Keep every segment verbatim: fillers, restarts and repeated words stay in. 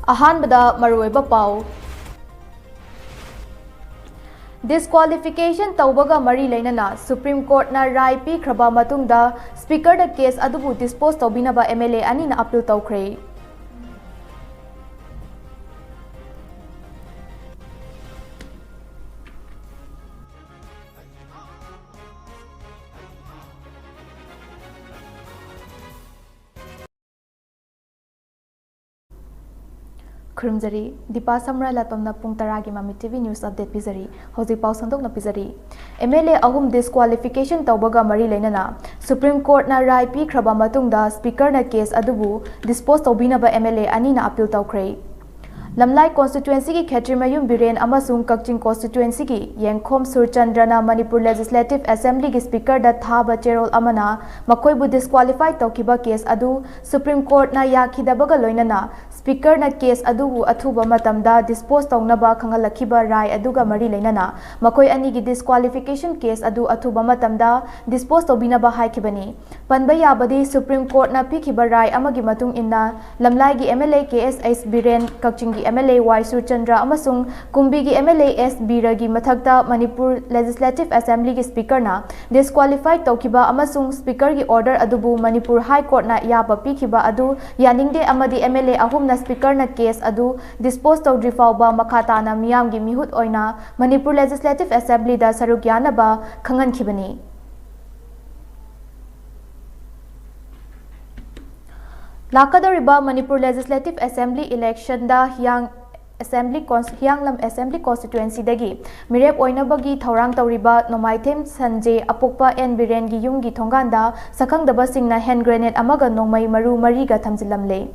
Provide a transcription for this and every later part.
ꯑꯍꯥꯟꯕꯗ ꯃꯔꯨꯑꯣꯏꯕ ꯄꯥꯎ꯫ Disqualification ꯇꯧꯕꯒ ꯃꯔꯤ ꯂꯩꯅꯅ Supreme Courtꯅ ꯔꯥꯏ ꯄꯤꯈ꯭ꯔꯕ ꯃꯇꯨꯡꯗ Speakerꯗ case ꯑꯗꯨꯕꯨ dispose ꯇꯧꯕꯤꯅꯕ M L A ꯑꯅꯤꯅ appeal ꯇꯧꯈ꯭ꯔꯦ꯫ ꯈꯨꯔꯨꯝꯖꯔꯤ꯫ ꯗꯤꯄꯥ ꯁꯝꯔꯥ ꯂꯥꯇꯣꯝꯅ ꯄꯨꯡ ꯇꯔꯥꯒꯤ ꯃꯃꯤ T V news update ꯄꯤꯖꯔꯤ꯫ ꯍꯧꯖꯤꯛ ꯄꯥꯎ ꯁꯟꯗꯣꯛꯅ ꯄꯤꯖꯔꯤ꯫ M L A ꯑꯍꯨꯝ disqualification ꯇꯧꯕꯒ ꯃꯔꯤ ꯂꯩꯅꯅ Supreme Courtꯅ ꯔꯥꯏ ꯄꯤꯈ꯭ꯔꯕ ꯃꯇꯨꯡꯗ Speakerꯅ case ꯑꯗꯨꯕꯨ dispose ꯇꯧꯕꯤꯅꯕ M L A ꯑꯅꯤꯅ appeal ꯇꯧꯈ꯭ꯔꯦ꯫ ꯂꯝꯂꯥꯏ constituencyꯒꯤ ꯈꯦꯇ꯭ꯔꯤꯃꯌꯨꯝ ꯕꯤꯔꯦꯟ ꯑꯃꯁꯨꯡ ꯀꯛꯆꯤꯡ constituencyꯒꯤ ꯌꯦꯡꯈꯣꯝ ꯁꯨꯔꯆꯟꯗ꯭ꯔꯅ Manipur Legislative Assemblyꯒꯤ Speakerꯗ ꯊꯥꯕ ꯆꯦꯔꯣꯜ ꯑꯃꯅ ꯃꯈꯣꯏꯕꯨ disqualify ꯇꯧꯈꯤꯕ case ꯑꯗꯨ Supreme Courtꯅ ꯌꯥꯈꯤꯗꯕꯒ ꯂꯣꯏꯅꯅ Speakerꯅ case ꯑꯗꯨꯕꯨ ꯑꯊꯨꯕ ꯃꯇꯝꯗ dispose ꯇꯧꯅꯕ ꯈꯪꯍꯜꯂꯛꯈꯤꯕ ꯔꯥꯏ ꯑꯗꯨꯒ ꯃꯔꯤ ꯂꯩꯅꯅ ꯃꯈꯣꯏ ꯑꯅꯤꯒꯤ disqualification case ꯑꯗꯨ ꯑꯊꯨꯕ ꯃꯇꯝꯗ dispose ꯇꯧꯕꯤꯅꯕ ꯍꯥꯏꯈꯤꯕꯅꯤ꯫ ꯄꯟꯕ ꯌꯥꯕꯗꯤ, Supreme Courtꯅ ꯄꯤꯈꯤꯕ ꯔꯥꯏ ꯑꯃꯒꯤ ꯃꯇꯨꯡ ꯏꯟꯅ, ꯂꯝꯂꯥꯏꯒꯤ M L A K S H Biren, ꯀꯛꯆꯤꯡꯒꯤ M L A Y Surchandra ꯑꯃꯁꯨꯡ ꯀꯨꯝꯕꯤꯒꯤ M L A S ꯕꯤꯔꯒꯤ ꯃꯊꯛꯇ Manipur Legislative Assemblyꯒꯤ Speakerꯅ disqualify ꯇꯧꯈꯤꯕ ꯑꯃꯁꯨꯡ Speakerꯒꯤ order ꯑꯗꯨꯕꯨ Manipur High Courtꯅ ꯑꯌꯥꯕ ꯄꯤꯈꯤꯕ ꯑꯗꯨ ꯌꯥꯅꯤꯡꯗꯦ ꯑꯃꯗꯤ M L A ꯑꯍꯨꯝꯅ Speakerꯅ case ꯑꯗꯨ dispose ꯇꯧꯗ꯭ꯔꯤ ꯐꯥꯎꯕ ꯃꯈꯥ ꯇꯥꯅ ꯃꯤꯌꯥꯝꯒꯤ ꯃꯤꯍꯨꯠ ꯑꯣꯏꯅ Manipur Legislative Assemblyꯗ ꯁꯔꯨꯛ ꯌꯥꯅꯕ ꯈꯪꯍꯟꯈꯤꯕꯅꯤ꯫ ꯂꯥꯛꯀꯗꯧꯔꯤꯕ Manipur Legislative Assembly electionꯗ ꯍꯤꯌꯥꯡ Assembly Cons-, ꯍꯤꯌꯥꯡꯂꯝ Assembly Constituencyꯗꯒꯤ ꯃꯤꯔꯦꯞ ꯑꯣꯏꯅꯕꯒꯤ ꯊꯧꯔꯥꯡ ꯇꯧꯔꯤꯕ ꯅꯣꯡꯃꯥꯏꯊꯦꯝ ꯁꯟꯖꯦ ꯑꯄꯣꯛꯄ N ꯕꯤꯔꯦꯟꯒꯤ ꯌꯨꯝꯒꯤ ꯊꯣꯡꯒꯥꯟꯗ ꯁꯛꯈꯪꯗꯕꯁꯤꯡꯅ hand grenade ꯑꯃꯒ ꯅꯣꯡꯃꯩ ꯃꯔꯨ ꯃꯔꯤꯒ ꯊꯝꯖꯤꯜꯂꯝꯂꯦ꯫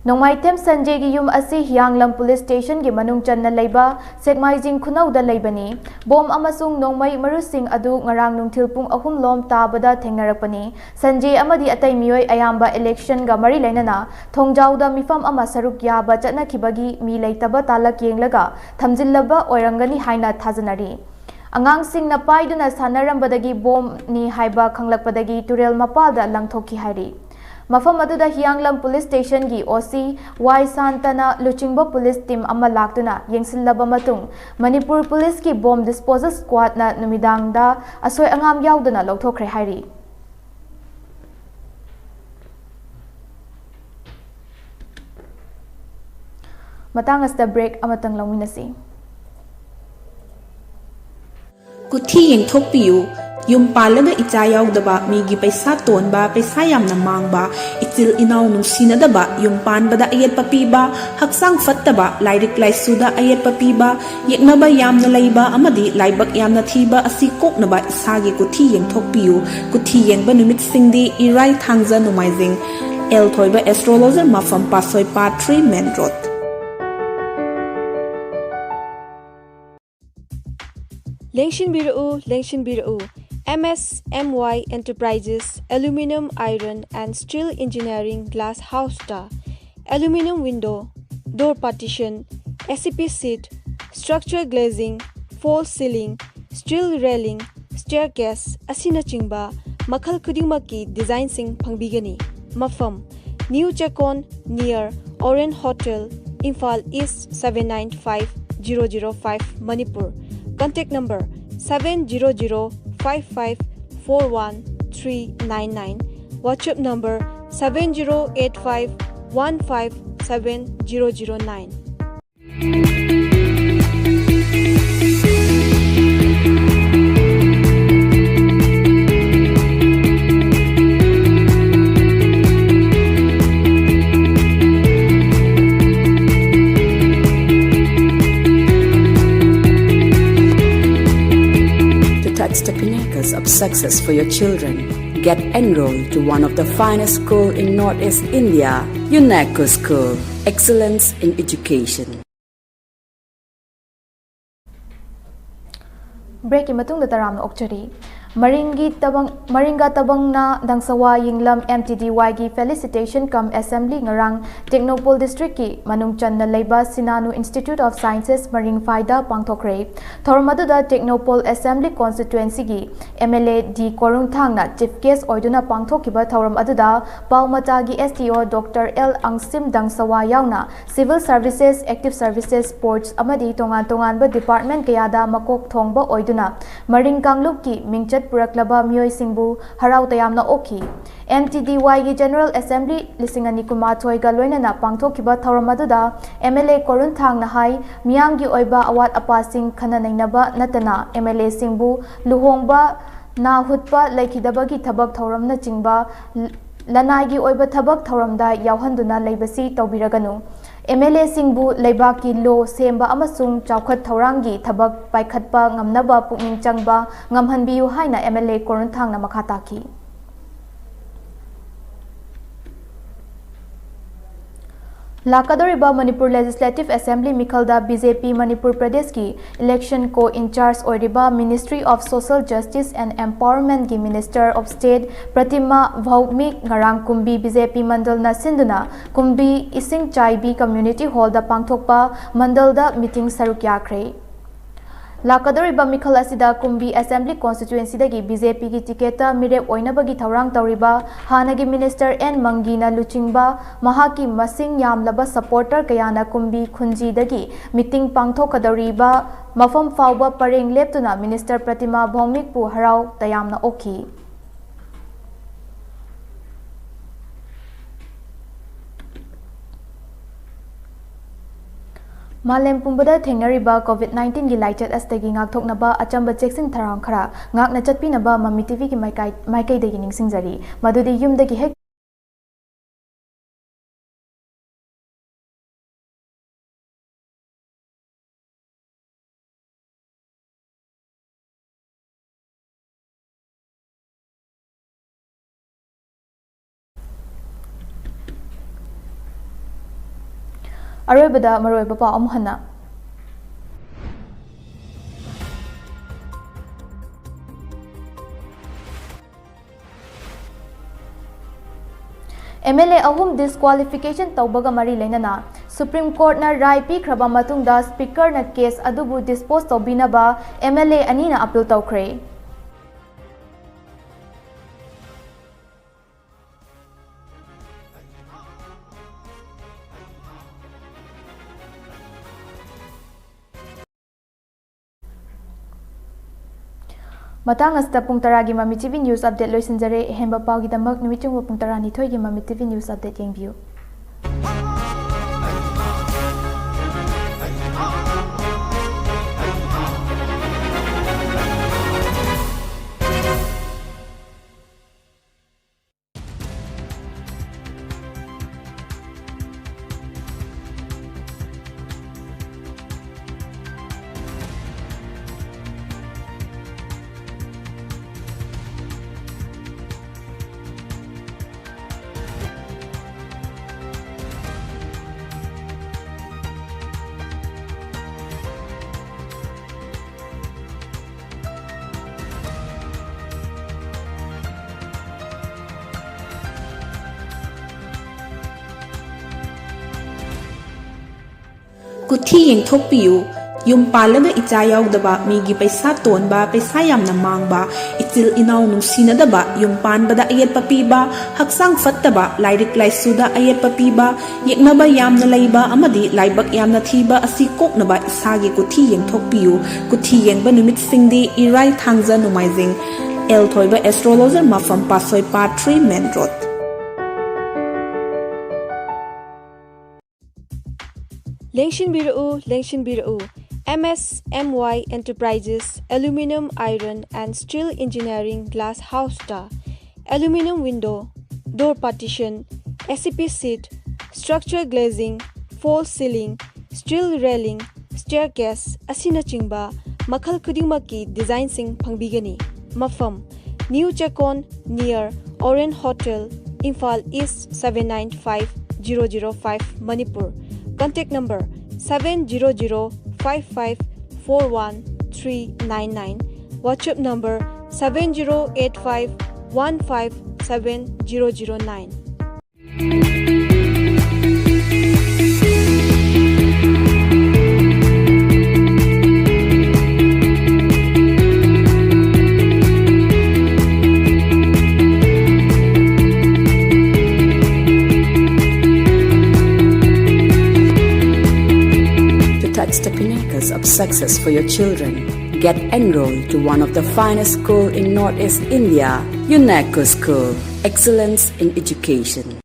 ꯅꯣꯡꯃꯥꯏꯊꯦꯝ ꯁꯟꯖꯦꯒꯤ ꯌꯨꯝ ꯑꯁꯤ ꯍꯤꯌꯥꯡꯂꯝ Police Stationꯒꯤ ꯃꯅꯨꯡ ꯆꯟꯅ ꯂꯩꯕ ꯁꯦꯛꯃꯥꯏꯖꯤꯡ ꯈꯨꯅꯧꯗ ꯂꯩꯕꯅꯤ꯫ ꯕꯣꯝ ꯑꯃꯁꯨꯡ ꯅꯣꯡꯃꯩ ꯃꯔꯨꯁꯤꯡ ꯑꯗꯨ ꯉꯔꯥꯡ ꯅꯨꯡꯊꯤꯜ ꯄꯨꯡ ꯑꯍꯨꯝ ꯂꯣꯝ ꯇꯥꯕꯗ ꯊꯦꯡꯅꯔꯛꯄꯅꯤ꯫ ꯁꯟꯖꯦ ꯑꯃꯗꯤ ꯑꯇꯩ ꯃꯤꯑꯣꯏ ꯑꯌꯥꯝꯕ electionꯒ ꯃꯔꯤ ꯂꯩꯅꯅ ꯊꯣꯡꯖꯥꯎꯗ ꯃꯤꯐꯝ ꯑꯃ ꯁꯔꯨꯛ ꯌꯥꯕ ꯆꯠꯅꯈꯤꯕꯒꯤ ꯃꯤ ꯂꯩꯇꯕ ꯇꯥꯂꯛ ꯌꯦꯡꯂꯒ ꯊꯝꯖꯤꯜꯂꯕ ꯑꯣꯏꯔꯝꯒꯅꯤ ꯍꯥꯏꯅ ꯊꯥꯖꯅꯔꯤ꯫ ꯑꯉꯥꯡꯁꯤꯡꯅ ꯄꯥꯏꯗꯨꯅ ꯁꯥꯟꯅꯔꯝꯕꯗꯒꯤ ꯕꯣꯝꯅꯤ ꯍꯥꯏꯕ ꯈꯪꯂꯛꯄꯗꯒꯤ ꯇꯨꯔꯦꯜ ꯃꯄꯥꯜꯗ ꯂꯪꯊꯣꯛꯈꯤ ꯍꯥꯏꯔꯤ꯫ ꯃꯐꯝ ꯑꯗꯨꯗ ꯍꯤꯌꯥꯡꯂꯝ ꯄꯨꯂꯤꯁ ꯁ꯭ꯇꯦꯁꯟꯒꯤ ꯑꯣ ꯁꯤ ꯋꯥꯏ ꯁꯥꯟꯇꯅ ꯂꯨꯆꯤꯡꯕ ꯄꯨꯂꯤꯁ ꯇꯤꯝ ꯑꯃ ꯂꯥꯛꯇꯨꯅ ꯌꯦꯡꯁꯤꯜꯂꯕ ꯃꯇꯨꯡ, ꯃꯅꯤꯄꯨꯔ ꯄꯨꯂꯤꯁꯀꯤ ꯕꯣꯝ ꯗꯤꯁꯄꯣꯖꯦꯜ ꯁ꯭ꯀ꯭ꯋꯥꯗꯅ ꯅꯨꯃꯤꯗꯥꯡꯗ ꯑꯁꯣꯏ ꯑꯉꯥꯝ ꯌꯥꯎꯗꯅ ꯂꯧꯊꯣꯛꯈ꯭ꯔꯦ ꯍꯥꯏꯔꯤ꯫ ꯃꯇꯥꯡ ꯑꯁꯤꯗ ꯕ꯭ꯔꯦꯛ ꯑꯃꯇꯪ ꯂꯧꯃꯤꯟꯅꯁꯤ꯫ ꯀꯨꯊꯤ ꯌꯦꯡꯊꯣꯛꯄꯤꯌꯨ꯫ ꯌꯨꯝ ꯄꯥꯜꯂꯒ ꯏꯆꯥ ꯌꯥꯎꯗꯕ, ꯃꯤꯒꯤ ꯄꯩꯁꯥ ꯇꯣꯟꯕ, ꯄꯩꯁꯥ ꯌꯥꯝꯅ ꯃꯥꯡꯕ, ꯏꯆꯤꯜ ꯏꯅꯥꯎ ꯅꯨꯡꯁꯤꯅꯗꯕ, ꯌꯨꯝ ꯄꯥꯟꯕꯗ ꯑꯌꯦꯠꯄ ꯄꯤꯕ, ꯍꯛꯆꯥꯡ ꯐꯠꯇꯕ, ꯂꯥꯏꯔꯤꯛ ꯂꯥꯏꯁꯨꯗ ꯑꯌꯦꯠꯄ ꯄꯤꯕ, ꯌꯦꯛꯅꯕ ꯌꯥꯝꯅ ꯂꯩꯕ ꯑꯃꯗꯤ ꯂꯥꯏꯕꯛ ꯌꯥꯝꯅ ꯊꯤꯕ ꯑꯁꯤ ꯀꯣꯛꯅꯕ ꯏꯁꯥꯒꯤ ꯀꯨꯊꯤ ꯌꯦꯡꯊꯣꯛꯄꯤꯌꯨ꯫ ꯀꯨꯊꯤ ꯌꯦꯡꯕ ꯅꯨꯃꯤꯠꯁꯤꯡꯗꯤ ꯏꯔꯥꯏ, ꯊꯥꯡꯖ, ꯅꯣꯡꯃꯥꯏꯖꯤꯡ꯫ ꯑꯦꯜ ꯊꯣꯏꯕ ꯑꯦꯁꯇ꯭ꯔꯣꯂꯣꯖꯔ, ꯃꯐꯝ ꯄꯥꯠꯁꯣꯏ ꯄꯥꯠ ꯊ꯭ꯔꯤ, ꯃꯦꯟ ꯔꯣꯗ꯫ ꯂꯦꯡꯁꯤꯟꯕꯤꯔꯛꯎ, ꯂꯦꯡꯁꯤꯟꯕꯤꯔꯛꯎ꯫ M S M Y Enterprises, Aluminium, Iron and Steel Engineering Glass Houseꯇ aluminium window, door partition, S C P sheet, structure glazing, false ceiling, steel railing, staircase ꯑꯁꯤꯅꯆꯤꯡꯕ ꯃꯈꯜ ꯈꯨꯗꯤꯡꯃꯛꯀꯤ ꯗꯤꯖꯥꯏꯟꯁꯤꯡ ꯐꯪꯕꯤꯒꯅꯤ꯫ ꯃꯐꯝ: New Chekon, near Orient Hotel, Imphal East, seven nine five zero zero five, Manipur. Contact number: seven zero zero five five four one three nine nine. WhatsApp number: seven zero eight five one five seven zero zero nine. To touch the pinnacles of success for your children, get enrolled to one of the finest school in Northeast India, UNECO School. Excellence in education. ꯕ꯭ꯔꯦꯛꯀꯤ ꯃꯇꯨꯡꯗ ꯇꯔꯥꯝꯅ ꯑꯣꯛꯆꯔꯤ꯫ ꯃꯔꯤꯡꯒꯤ ꯇꯕꯪ, ꯃꯔꯤꯡꯒ ꯇꯕꯪꯅ ꯗꯪꯁꯋꯥ ꯌꯤꯡꯂꯝ M T D Y ꯒꯤ felicitation cum assembly ꯉꯔꯥꯡ Tengnoupal district ꯀꯤ ꯃꯅꯨꯡ ꯆꯟꯅ ꯂꯩꯕ ꯁꯤꯅꯥꯅꯨ Institute of Sciences ꯃꯔꯤꯡꯐꯥꯏꯗ ꯄꯥꯡꯊꯣꯛꯈ꯭ꯔꯦ꯫ ꯊꯧꯔꯝ ꯑꯗꯨꯗ Tengnoupal assembly constituency ꯒꯤ M L A D ꯀꯣꯔꯨꯡꯊꯥꯡꯅ chief guest ꯑꯣꯏꯗꯨꯅ ꯄꯥꯡꯊꯣꯛꯈꯤꯕ ꯊꯧꯔꯝ ꯑꯗꯨꯗ ꯄꯥꯎꯃꯇꯥꯒꯤ S D O Doctor L ꯑꯪꯁꯤꯝ ꯗꯪꯁꯋꯥ ꯌꯥꯎꯅ civil services, active services, sports ꯑꯃꯗꯤ ꯇꯣꯉꯥꯟ ꯇꯣꯉꯥꯟꯕ department ꯀꯌꯥꯗ ꯃꯀꯣꯛ ꯊꯣꯡꯕ ꯑꯣꯏꯗꯨꯅ ꯃꯔꯤꯡ ꯀꯥꯡꯂꯨꯞꯀꯤ ꯃꯤꯡꯆꯠ ꯄꯨꯔꯛꯂꯕ ꯃꯤꯑꯣꯏꯁꯤꯡꯕꯨ ꯍꯔꯥꯎ ꯇꯌꯥꯝꯅ ꯑꯣꯛꯈꯤ꯫ M T D Y ꯒꯤ General Assembly ꯂꯤꯁꯤꯡ ꯑꯅꯤ ꯀꯨꯟꯃꯥꯊꯣꯏꯒ ꯂꯣꯏꯅꯅ ꯄꯥꯡꯊꯣꯛꯈꯤꯕ ꯊꯧꯔꯝ ꯑꯗꯨꯗ M L A ꯀꯣꯔꯨꯟꯊꯥꯡꯅ ꯍꯥꯏ, ꯃꯤꯌꯥꯝꯒꯤ ꯑꯣꯏꯕ ꯑꯋꯥꯠ ꯑꯄꯥꯁꯤꯡ ꯈꯟꯅ ꯅꯩꯅꯕ ꯅꯠꯇꯅ M L A ꯁꯤꯡꯕꯨ ꯂꯨꯍꯣꯡꯕ, ꯅꯥ ꯍꯨꯠꯄ, ꯂꯩꯈꯤꯗꯕꯒꯤ ꯊꯕꯛ ꯊꯧꯔꯝꯅꯆꯤꯡꯕ ꯂ-, ꯂꯅꯥꯏꯒꯤ ꯑꯣꯏꯕ ꯊꯕꯛ ꯊꯧꯔꯝꯗ ꯌꯥꯎꯍꯟꯗꯨꯅ ꯂꯩꯕꯁꯤ ꯇꯧꯕꯤꯔꯒꯅꯨ꯫ M L A ꯁꯤꯡꯕꯨ ꯂꯩꯕꯥꯛꯀꯤ law ꯁꯦꯝꯕ ꯑꯃꯁꯨꯡ ꯆꯥꯎꯈꯠ ꯊꯧꯔꯥꯡꯒꯤ ꯊꯕꯛ ꯄꯥꯏꯈꯠꯄ ꯉꯝꯅꯕ ꯄꯨꯛꯅꯤꯡ ꯆꯪꯕ ꯉꯝꯍꯟꯕꯤꯌꯨ ꯍꯥꯏꯅ M L A ꯀꯣꯔꯨꯟꯊꯥꯡꯅ ꯃꯈꯥ ꯇꯥꯈꯤ꯫ ꯂꯥꯛꯀꯗꯧꯔꯤꯕ Manipur Legislative Assembly ꯃꯤꯈꯜꯗ B J P Manipur ꯄ꯭ꯔꯗꯦꯁꯀꯤ election co-incharge ꯑꯣꯏꯔꯤꯕ Ministry of Social Justice and Empowerment ꯀꯤ Minister of State ꯄ꯭ꯔꯇꯤꯃꯥ ꯚꯧꯃꯤꯛ ꯉꯔꯥꯡ ꯀꯨꯝꯕꯤ B J P ꯃꯟꯗꯜꯅ ꯁꯤꯟꯗꯨꯅ ꯀꯨꯝꯕꯤ ꯏꯁꯤꯡ ꯆꯥꯏꯕꯤ community hall ꯗ ꯄꯥꯡꯊꯣꯛꯄ ꯃꯟꯗꯜꯗ meeting ꯁꯔꯨꯛ ꯌꯥꯈ꯭ꯔꯦ꯫ ꯂꯥꯛꯀꯗꯧꯔꯤꯕ ꯃꯤꯈꯜ ꯑꯁꯤꯗ ꯀꯨꯝꯕꯤ Assembly constituency ꯗꯒꯤ B J P ꯒꯤ ticket ꯇ ꯃꯤꯔꯦꯞ ꯑꯣꯏꯅꯕꯒꯤ ꯊꯧꯔꯥꯡ ꯇꯧꯔꯤꯕ ꯍꯥꯟꯅꯒꯤ Minister N ꯃꯪꯒꯤꯅ ꯂꯨꯆꯤꯡꯕ ꯃꯍꯥꯛꯀꯤ ꯃꯁꯤꯡ ꯌꯥꯝꯂꯕ supporter ꯀꯌꯥꯅ ꯀꯨꯝꯕꯤ ꯈꯨꯟꯖꯤꯗꯒꯤ meeting ꯄꯥꯡꯊꯣꯛꯀꯗꯧꯔꯤꯕ ꯃꯐꯝ ꯐꯥꯎꯕ ꯄꯔꯦꯡ ꯂꯦꯞꯇꯨꯅ Minister ꯄ꯭ꯔꯇꯤꯃꯥ ꯚꯧꯃꯤꯛꯄꯨ ꯍꯔꯥꯎ ꯇꯌꯥꯝꯅ ꯑꯣꯛꯈꯤ꯫ ꯃꯥꯂꯦꯝ ꯄꯨꯝꯕꯗ ꯊꯦꯡꯅꯔꯤꯕ COVID nineteen ꯒꯤ ꯂꯥꯏꯆꯠ ꯑꯁꯤꯗꯒꯤ ꯉꯥꯛꯊꯣꯛꯅꯕ ꯑꯆꯝꯕ ꯆꯦꯛꯁꯤꯟ ꯊꯧꯔꯥꯡ ꯈꯔ ꯉꯥꯛꯅ ꯆꯠꯄꯤꯅꯕ ꯃꯃꯤ T V ꯒꯤ ꯃꯥꯏꯀꯥꯏ-, ꯃꯥꯏꯀꯩꯗꯒꯤ ꯅꯤꯡꯁꯤꯡꯖꯔꯤ꯫ ꯃꯗꯨꯗꯤ ꯌꯨꯝꯗꯒꯤ ꯍꯦꯛ ꯑꯔꯣꯏꯕꯗ ꯃꯔꯨꯑꯣꯏꯕ ꯄꯥꯎ ꯑꯃꯨꯛ ꯍꯟꯅ꯫ ꯑꯦꯝ ꯑꯦꯜ ꯑꯦ ꯑꯍꯨꯝ ꯗꯤꯁꯀ꯭ꯋꯥꯂꯤꯐꯤꯀꯦꯁꯟ ꯇꯧꯕꯒ ꯃꯔꯤ ꯂꯩꯅꯅ ꯁꯨꯄ꯭ꯔꯤꯝ ꯀꯣꯔꯠꯅ ꯔꯥꯏ ꯄꯤꯈ꯭ꯔꯕ ꯃꯇꯨꯡꯗ ꯁ꯭ꯄꯤꯀꯔꯅ ꯀꯦꯁ ꯑꯗꯨꯕꯨ ꯗꯤꯁꯄꯣꯖ ꯇꯧꯕꯤꯅꯕ ꯑꯦꯝ ꯑꯦꯜ ꯑꯦ ꯑꯅꯤꯅ ꯑꯄꯤꯜ ꯇꯧꯈ꯭ꯔꯦ꯫ ꯃꯇꯥꯡ ꯑꯁꯤꯗ ꯄꯨꯡ ꯇꯔꯥꯒꯤ ꯃꯃꯤ ꯇꯤ ꯚꯤ ꯅ꯭ꯌꯨꯁ ꯑꯞꯗꯦꯠ ꯂꯣꯏꯁꯤꯟꯖꯔꯦ꯫ ꯑꯍꯦꯟꯕ ꯄꯥꯎꯒꯤꯗꯃꯛ ꯅꯨꯃꯤꯠ ꯌꯨꯡꯕ ꯄꯨꯡ ꯇꯔꯥꯅꯤꯊꯣꯏꯒꯤ ꯃꯃꯤ ꯇꯤ ꯚꯤ ꯅ꯭ꯌꯨꯁ ꯑꯞꯗꯦꯠ ꯌꯦꯡꯕꯤꯌꯨ꯫ ꯀꯨꯊꯤ ꯌꯦꯡꯊꯣꯛꯄꯤꯌꯨ꯫ ꯌꯨꯝ ꯄꯥꯜꯂꯒ ꯏꯆꯥ ꯌꯥꯎꯗꯕ, ꯃꯤꯒꯤ ꯄꯩꯁꯥ ꯇꯣꯟꯕ, ꯄꯩꯁꯥ ꯌꯥꯝꯅ ꯃꯥꯡꯕ, ꯏꯆꯤꯜ ꯏꯅꯥꯎ ꯅꯨꯡꯁꯤꯅꯗꯕ, ꯌꯨꯝ ꯄꯥꯟꯕꯗ ꯑꯌꯦꯠꯄ ꯄꯤꯕ, ꯍꯛꯆꯥꯡ ꯐꯠꯇꯕ, ꯂꯥꯏꯔꯤꯛ ꯂꯥꯏꯁꯨꯗ ꯑꯌꯦꯠꯄ ꯄꯤꯕ, ꯌꯦꯛꯅꯕ ꯌꯥꯝꯅ ꯂꯩꯕ ꯑꯃꯗꯤ ꯂꯥꯏꯕꯛ ꯌꯥꯝꯅ ꯊꯤꯕ ꯑꯁꯤ ꯀꯣꯛꯅꯕ ꯏꯁꯥꯒꯤ ꯀꯨꯊꯤ ꯌꯦꯡꯊꯣꯛꯄꯤꯌꯨ꯫ ꯀꯨꯊꯤ ꯌꯦꯡꯕ ꯅꯨꯃꯤꯠꯁꯤꯡꯗꯤ ꯏꯔꯥꯏ, ꯊꯥꯡꯖ, ꯅꯣꯡꯃꯥꯏꯖꯤꯡ꯫ ꯑꯦꯜ ꯊꯣꯏꯕ ꯑꯦꯁꯇ꯭ꯔꯣꯂꯣꯖꯔ, ꯃꯐꯝ Patsoi, part three, main road. ꯂꯦꯡꯁꯤꯟꯕꯤꯔꯛꯎ, ꯂꯦꯡꯁꯤꯟꯕꯤꯔꯛꯎ, M S M Y Enterprises Aluminium, Iron and Steel Engineering Glass Houseꯇ aluminium window, door partition, S C P sheet, structure glazing, false ceiling, steel railing, staircase ꯑꯁꯤꯅꯆꯤꯡꯕ ꯃꯈꯜ ꯈꯨꯗꯤꯡꯃꯛꯀꯤ ꯗꯤꯖꯥꯏꯟꯁꯤꯡ ꯐꯪꯕꯤꯒꯅꯤ꯫ ꯃꯐꯝ, New Chekon, near Orient Hotel, Imphal East, seven nine five zero zero five, Manipur. Contact number, seven zero zero five five four one three nine nine. WhatsApp number, seven zero eight five one five seven zero zero nine. To touch the pinnacles of success for your children, get enrolled to one of the finest school in Northeast India, UNECO School. Excellence in education.